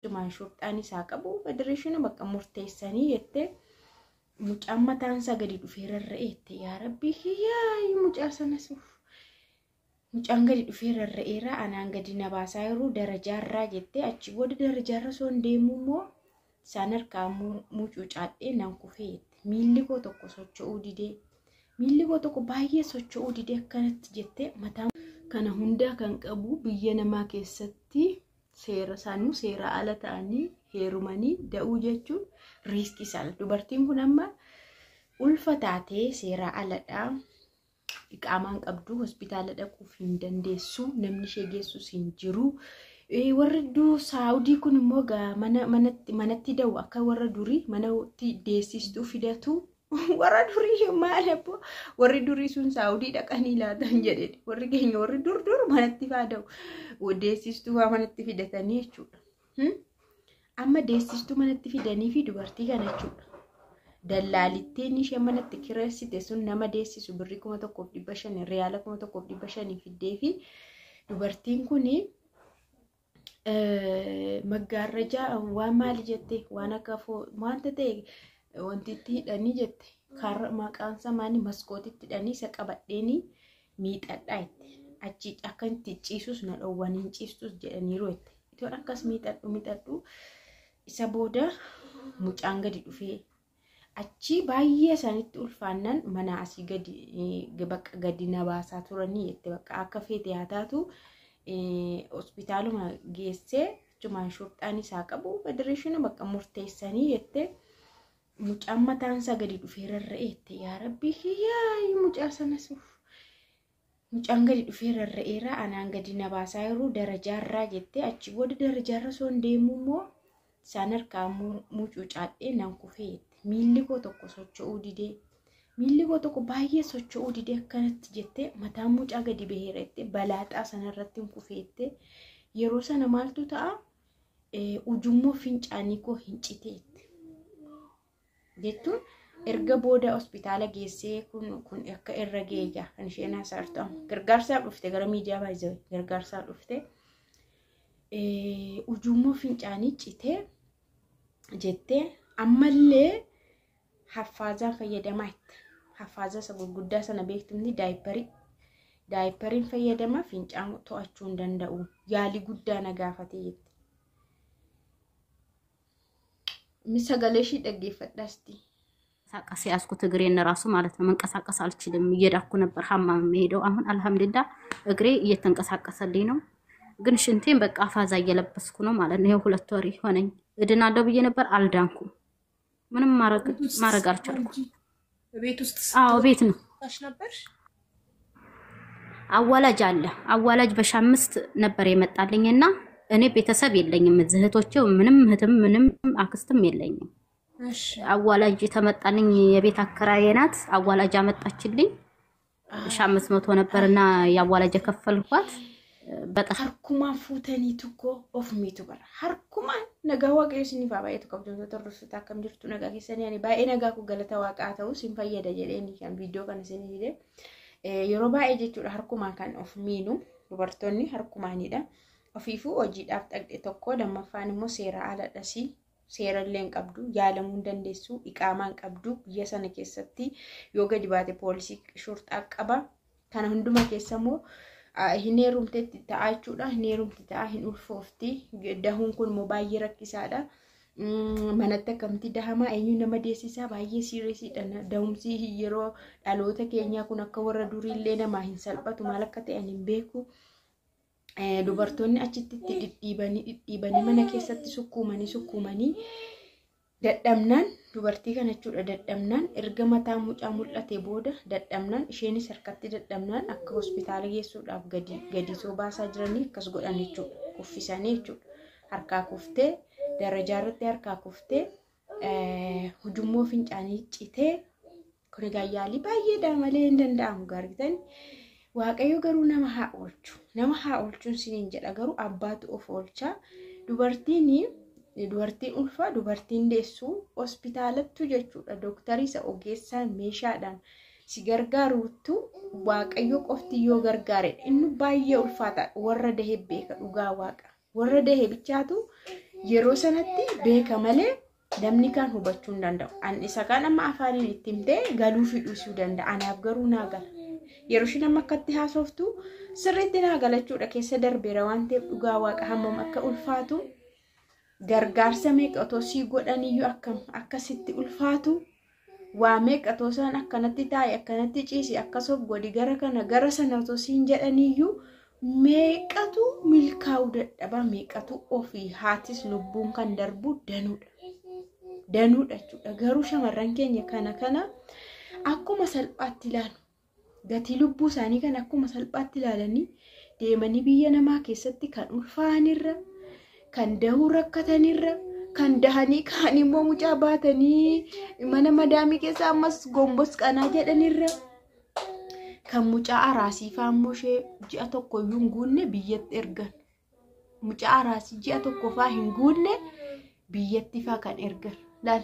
Achumaan shurxaan isaa qabu federeeshinii bakka murteessanii jettee, mucaan mataan isaa gadi dhufee rarra'e jette. Yaa Rabbi, yaa mucaa sanas, mucaan gadi dhufee rarra'eera, anaan gadi na baasaa yeroo darajaarraa jettee. Achi booda darajaarra osoo hin deemu immoo isaan harkaa mucucaadhee nan kufee jette. Miilli koo tokko socho'uu didee, miilli koo tokko baay'ee socho'uu didee akkanatti jettee. Mataan kana hundaa kan qabu biyya namaa keessatti seera isaanii seera ala ta'anii heerumanii da'uu jechuun riiskii isaadha. Dubartiin kun amma ulfa taatee seera aladha. Iqaamaan qabdu, hospitaala dhaquuf hin dandeessu, namni ishee geessus hin jiru. Warri Saawudii kun immoo manatti da'u, akka warra durii manatti deessistuu fidatu. Warra durii maal abbo, warri durii sun Saawudii dhaqanii laatan jedhe. Warri keenya warri dur dur manatti faa da'u, deessistuu faa manatti fidatanii jechuudha. Amma deessistuu manatti fidanii fi dubartii kana jechuudha. Dallaalittiin ishee manatti kireessite sun nama deessisu birrii 1500, riyaala 1500 fiddee fi dubartiin kuni maggaarrajaa waan maali jette, waan akka wanta ta'e wanti itti hidhanii jette, karra maqaan isaa maali, maskootitti hidhanii isa qabadheenii miixadhaa jette. Achi akka itti ciisus na dhoowwanii, hin ciistus jedhaniiru jette. Itoon akkas miixadhu miixadhu, isa booda mucaan gadi dhufee achi baay'ee isaanitti ulfaannan mana asii gadi bakka gadi na baasaa turanii jette. Bakka akka feete haa taatu, hospitaaluma geessee achumaan shurxaan isaa qabu federeeshinii bakka murteessanii jette. Mucaan mataan isaa gadi dhufee rarra'e jette. Yaa Rabbi, yaa mucaa sanas, mucaan gadi dhufee rarra'eera, anaan gadi na baasaa yeroo darajaarraa jette. Achi booda darajaarra osoo hin deemu immoo isaan harkaa mucucaadhee nan kufee jette. Miilli koo tokko socho'uu didee, miilli koo tokko baay'ee socho'uu didee akkanatti jette. Mataan mucaa gadi baheera jette, balaaxaa sanarratti hin kufee jette. Yeroo sana maaltu ta'a? Ujummoo fincaanii koo hin cite jette. Jechuun erga booda hospitaala geessee kun akka irra ga'e egaa kan isheen haasa'artu amma gargaarsaaf dhufte, gara miidiyaa baay'ee gargaarsaaf dhufte. Ujummoo fincaanii citee jettee, ammallee haffaazaan fayyadamaa jette. Haffaazaa isa gurguddaa sana beektumni, diaperii. Diaperiin fayyadama, fincaan to'achuu hin danda'u. Yaalii guddaa na gaafate jette. Sagalee ishii dhaggeeffadhaasti. መንቀሳቀስ ያዝኩት እግሬን ራሱ ማለት ነው። መንቀሳቀስ አልችልም። እየዳኩ ነበር ሀማም የምሄደው። አሁን አልሐምዱሊላህ እግሬ እየተንቀሳቀሰልኝ ነው። ግን ሽንቴን በቃ አፋዛ እየለበስኩ ነው ማለት ነው። ይኸው 2 ወር ሆነኝ። እድናለሁ ብዬ ነበር፣ አልዳንኩም። ምንም ማድረግ አልቻልኩም። ቤት ውስጥ? አዎ፣ ቤት ነው። ነበር። አዋላጅ አለ። አዋላጅ በ5 ነበር የመጣልኝ እና እኔ ቤተሰብ የለኝም። እዚህ እህቶቼ ምንም እህትም ምንም አክስትም የለኝም። አዋላጅ የተመጣልኝ የቤት አከራዬ ናት። አዋላጅ አመጣችልኝ። 500 ነበርና የአዋላጅ የከፈልኳት በጣም Harkumaan fuutanii tokko of miitu bara. Harkumaan nagaa Waaqayyo isiniif haa baay'atu. Kabajamtoota hordoftoota, akkam jirtu? Nagaa keessanii? Ani baay'ee nagaa kun, galata Waaqaa ta'u isin fayyada jedheen kan viidiyoo kana isin fide. Yeroo baay'ee jechuudha harkumaan kan of miinu dubartoonni harkumaanidha. Ofiifuu hojiidhaaf dhaqxe tokko, lammaffaan immoo seera aladhasii, seera illee hin qabdu, yaalamuu hin dandeessu, iqaamaa hin qabdu. Biyya sana keessatti yoo gadi baate poolisii shurxaa qaba. Kana hunduma keessa immoo hin heerumteetti ta'a jechuudha. Hin heerumti ta'a, hin ulfoofti. Dahuun kun immoo baay'ee rakkisaadha. Manatti akkamitti dahamaa, eenyu nama deessisaa? Baay'ee seriousdha. Dahumsi yeroo dhaloota keenyaa kun akka warra duriillee namaa hin salphatu, maal akka ta'an hin beeku. Dubartoonni achitti itti dhidhiibanii dhidhiibanii mana keessatti sukkuumanii sukkuumanii dadhabnaan, dubartii kana jechuudha, dadhabnaan erga mataa mucaa mul'ate booda dadhabnaan, isheenis harkatti dadhabnaan, akka hospitaala geessuudhaaf gadi gadi soo baasaa jiranii akkas godhan jechuudha, kuffisanii jechuudha. Harkaa kuftee, darajaa irratti harkaa kuftee, ujummoo fincaanii citee. Kun egaa yaalii baay'eedha malee hin danda'amu gaariitan. Waaqayyo garuu nama haa oolchu, nama haa oolchuun siniin jedha, garuu abbaatu of oolcha. Dubartiin ulfaa, dubartiin deessu hospitaalattu jechuudha, dooktarii isa ogeessaan meeshaadhaan si gargaaruuttu Waaqayyo qofti yoo gargaaredha. Inni baay'ee ulfaata, warra dahee beeka, dhugaa Waaqa. Warra dahee bichaatu Yeroo sanatti beeka malee namni kan hubachuu hin danda'u. An isa kaan amma afaaniin itti himtee galuu fidhuusuu danda'a. Anaaf garuu naa gala. Yeroo isheen amma akkatti haasoftu sirriitti naa galachuudha keessa darbeera waan ta'eef dhugaa waaqa hammam akka ulfaatu gargaarsa meeqa otoo sii godhaniyyuu akkam akkasitti ulfaatu waa meeqa otoo isaan akkanatti taa'e akkanatti ciisi akkas of godhi gara kana gara sana otoo siin jedhaniyyuu meeqatu milkaa'uu dadhaba meeqatu ofii haatis lubbuun kan darbu danuudha. Danuudha jechuudha. Garuu shamarran keenya kana kana akkuma salphaatti ilaalu. Gatii lubbuu isaanii kan akkuma salphaatti ilaalanii deemanii biyya namaa keessatti kan ulfaanirra, kan dahuu rakkatanirra, kan dahanii kaan immoo mucaa baatanii mana madaamii keessa ammas gombos qanaa jedhanirra, kan mucaa araasii fa'aa immoo ishee ji'a tokko iyyuu hin guunne biyyatti ergan. Mucaa araasii ji'a tokko fa'aa hin guunne biyyatti fa'aa kan ergan. Laal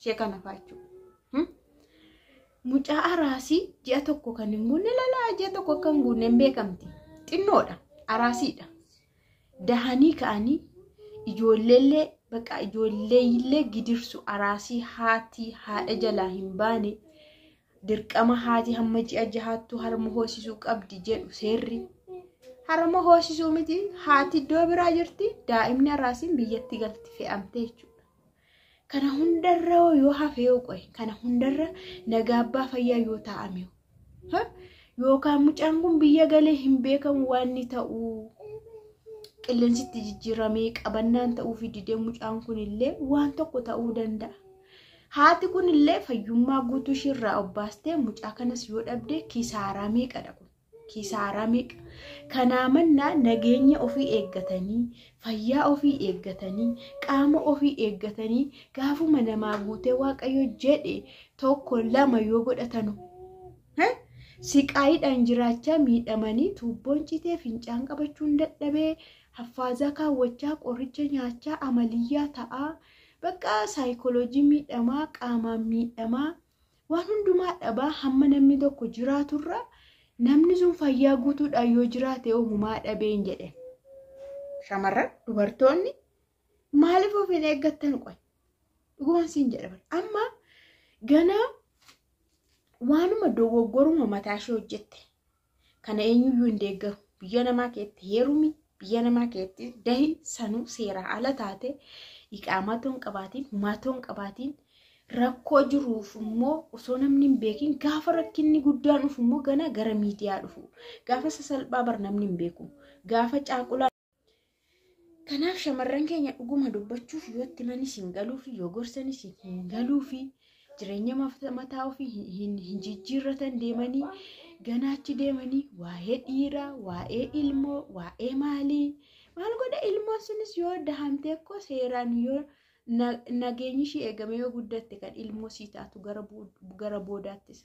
ishee kana fa'aa jechuudha. Mucaa araasii ji'a tokko kan hin guunne lalaa ji'a tokko akka hin guunne hin beekamti. Xinnoodha. Araasiidha. Dahanii ka'anii ijoolleellee bakka ijoolleellee gidirsu araasii haati haadha jalaa hin baane dirqama haati hamma ji'a jahaattu harma hoosisuu qabdi jedhu seerri. Harma hoosisuu miti haati iddoo biraa jirti daa'imni araasiin biyyatti galti fe'amte jechuudha. Kana hundarra yoo hafe yoo qoye kana hundarra nagaa abbaa fayyaa yoo taa'ame yookaan mucaan kun biyya galee hin beekamu waan inni ta'u qilleensitti jijjiiramee qabannaan ta'uu fi didee mucaan kun illee waan tokko ta'uu danda'a. Haati kun illee fayyummaa guutuu ishiirraa obbaastee mucaa kanas yoo dhabde kisaaraa meeqadha kun? Kisaaraa meeqa? Kanaa mannaa nageenya ofii eeggatanii, fayyaa ofii eeggatanii, qaama ofii eeggatanii gaafuma namaa guutee waaqayyo jedhe tokko lama yoo godhatanu. Siqaayiidhaan jiraachaa miidhamanii tuubboon citee fincaan qabachuun dadhabee haffaazaa kaawwachaa qoricha nyaachaa amaliyyaa ta'aa bakka saayikooloojii miidhamaa qaamaan miidhamaa waan hundumaa dhabaa hamma namni tokko jiraaturra namni sun fayyaa guutuudhaan yoo jiraate ogumaa dhabeen jedhe. Shamarran dubartoonni maaliif of hin eeggattan qoy? Dhugumaan siin jedha. Amma ganaa waanuma dogoggoruma mataa ishee hojjette. Kana eenyuyyuu hin deeggaru. Biyya namaa keetti heerumi, biyya namaa keetti dahi sanuu seeraa ala taate iqaamaa toon qabaatiin, humaa toon qabaatiin rakkoo jiruuf immoo osoo namni hin beekin gaafa rakkinni guddaan dhufu immoo gana gara miidiyaa dhufu. Gaafa sasalphaa bar namni hin beeku. Gaafa caaqulaa. Kanaaf shamarran keenya dhuguma dubbachuuf yoo itti manis hin galuufi yoo gorsanis hin galuufi jireenya mataa ofii hin jijjiirratan deemanii ganaachi deemanii waa'ee dhiiraa, waa'ee ilmoo, waa'ee maalii maal godha ilmoon sunis yoo dahamtee akkoo seeraan yoo nageenyi ishii eegame yoo guddatte kan ilmoo sii taatu gara boodaattis.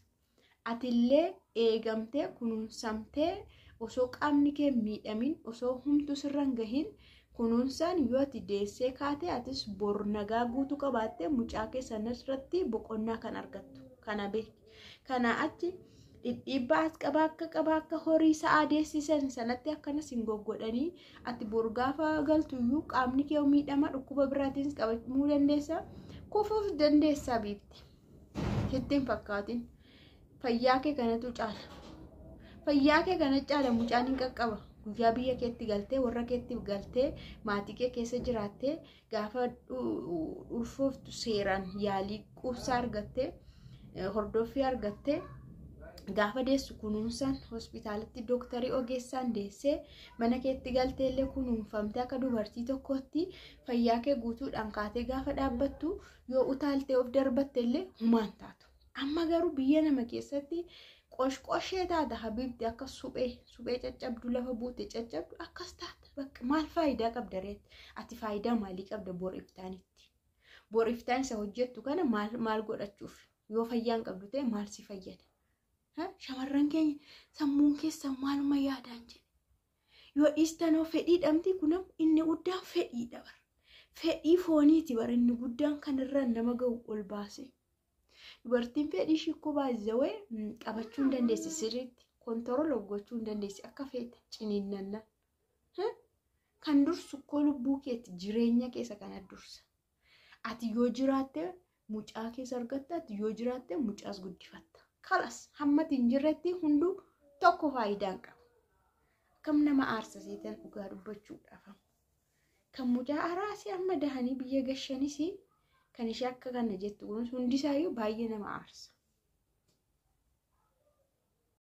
Atillee eegamtee kunuunsamtee osoo qaamni kee miidhamin osoo humtu sirra hin gahin kunuunsaan yoo ati deessee kaate atis bor nagaa guutuu qabaattee mucaa kee sanarratti boqonnaa kan argattu kana beeki. Kanaa achi dhidhiibbaa as qabaa akka qabaa akka horii sa'aa deessisan sanatti akkanas hin goggodhanii ati bor gaafa galtuyyuu qaamni kee miidhama dhukkuba biraatiinis qabamuu dandeessa kufuuf dandeessa biifti. Sitti hin fakkaatin. Fayyaa kee kanatu caala. Fayyaa kee kana caala mucaan hin qaqqaba. Guyyaa biyya keetti galtee warra keetti galtee maatii kee keessa jiraattee gaafa ulfooftu seeraan yaalii quubsaa argattee hordoffii argattee gaafa deessu kunuunsaan hospitaalatti dooktarii ogeessaan deessee mana keetti galtee illee kunuunfamtee akka dubartii tokkootti fayyaa kee guutuudhaan kaatee gaafa dhaabbattu yoo utaaltee of darbatte illee humaan taatu. Amma garuu biyya nama keessatti qoshqoshee taata habiibti akka suphee suphee caccabdu lafa buute caccabdu akkas taata bakka maal faayidaa qabda reetti ati faayidaa maalii qabda bor iftaanitti bor iftaan isa hojjettu kana maal godhachuuf yoo fayyaan qabdu ta'e maal si fayyada shamarran keenya sammuun keessa maaluma yaadaan jedhe yoo dhiistanoo fedhii dhabdi kunam inni guddaan fedhiidha bara fedhii fooniiti bara inni guddaan kanarraan nama ga'u ol baase. Dubartiin fedhii ishii akkoo baay'ee qabachuu hin dandeessi sirriitti kontorol gochuu hin dandeessi akka feete ciniinnannaan. Kan dursu koo lubbuu keeti, jireenya keessa kana dursa. Ati yoo jiraatte mucaa keessa argatta, ati yoo jiraatte mucaas guddifatta. Kalas hammati hin jirretti hunduu tokko faayidaa hin qabu. Akkam nama aarsa seetan dhugaa dubbachuudhaaf. Kan mucaa araasii amma dahanii biyya gashanis kan ishee akka kana jettu kunis hundisaayyuu baay'ee nama aarsa.